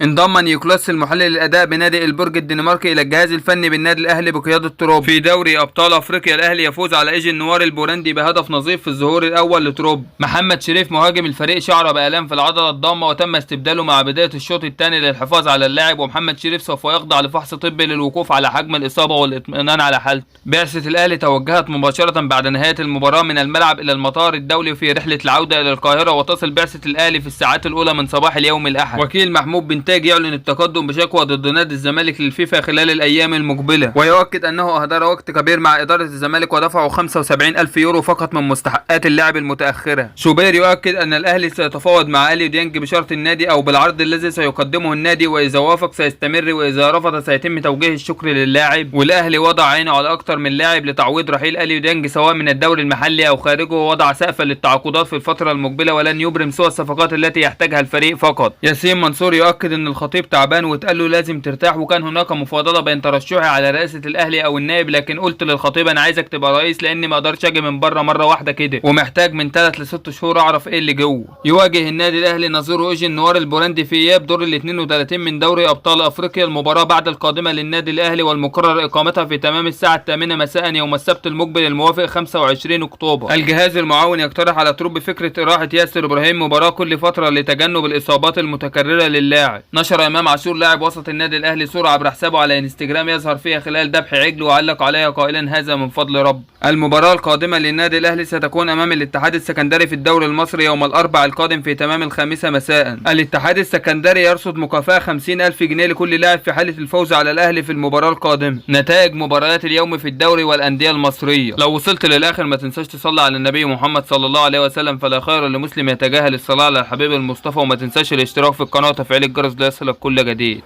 انضم نيوكلاس المحلل الاداء بنادي البرج الدنماركي الى الجهاز الفني بالنادي الاهلي بقياده تروب. في دوري ابطال افريقيا الاهلي يفوز على ايجي النوار البولندي بهدف نظيف في الظهور الاول لتروب. محمد شريف مهاجم الفريق شعر بالام في العضله الضامه وتم استبداله مع بدايه الشوط الثاني للحفاظ على اللاعب، ومحمد شريف سوف يخضع لفحص طبي للوقوف على حجم الاصابه والاطمئنان على حالته. بعثه الاهلي توجهت مباشره بعد نهايه المباراه من الملعب الى المطار الدولي في رحله العوده الى القاهره، وتصل بعثه الاهلي في الساعات الاولى من صباح اليوم الاحد. وكيل محمود بنتاج يعلن التقدم بشكوى ضد نادي الزمالك للفيفا خلال الايام المقبله، ويؤكد انه اهدر وقت كبير مع اداره الزمالك ودفعوا 75,000 يورو فقط من مستحقات اللاعب المتاخره. شوبير يؤكد ان الاهلي سيتفاوض مع اليو ديانج بشرط النادي او بالعرض الذي سيقدمه النادي، واذا وافق سيستمر واذا رفض سيتم توجيه الشكر للاعب. والاهلي وضع عينه على اكثر من لاعب لتعويض رحيل اليو ديانج سواء من الدوري المحلي او خارجه، ووضع سقفا للتعاقدات في الفتره المقبله ولن يبرم سوى الصفقات التي يحتاجها الفريق فقط. ياسين منصور يؤكد ان الخطيب تعبان واتقال له لازم ترتاح، وكان هناك مفاضله بين ترشحي على رئاسه الاهلي او النائب، لكن قلت للخطيب انا عايزك تبقى رئيس لاني ما اقدرش اجي من بره مره واحده كده، ومحتاج من 3 ل 6 شهور اعرف ايه اللي جوه. يواجه النادي الاهلي نظيره ايجي النوار البولندي في اياب دور ال 32 من دوري ابطال افريقيا. المباراه بعد القادمه للنادي الاهلي والمقرر اقامتها في تمام الساعه 8 مساء يوم السبت المقبل الموافق 25 اكتوبر. الجهاز المعاون يقترح على تروب فكره اراحه ياسر ابراهيم مباراه كل فتره لتجنب الاصابات المتكرره للاعب. نشر امام عاشور لاعب وسط النادي الاهلي صوره عبر حسابه على انستجرام يظهر فيها خلال ذبح عجل، وعلق عليها قائلا هذا من فضل رب. المباراه القادمه للنادي الاهلي ستكون امام الاتحاد السكندري في الدوري المصري يوم الاربعاء القادم في تمام 5 مساء. الاتحاد السكندري يرصد مكافاه 50,000 جنيه لكل لاعب في حاله الفوز على الاهلي في المباراه القادمه. نتائج مباريات اليوم في الدوري والانديه المصريه. لو وصلت للاخر ما تنساش تصلي على النبي محمد صلى الله عليه وسلم، فلا خير لمسلم يتجاهل الصلاه على الحبيب المصطفى، وما تنساش الاشتراك في القناه وتفعيل الجرس ليصلك كل جديد.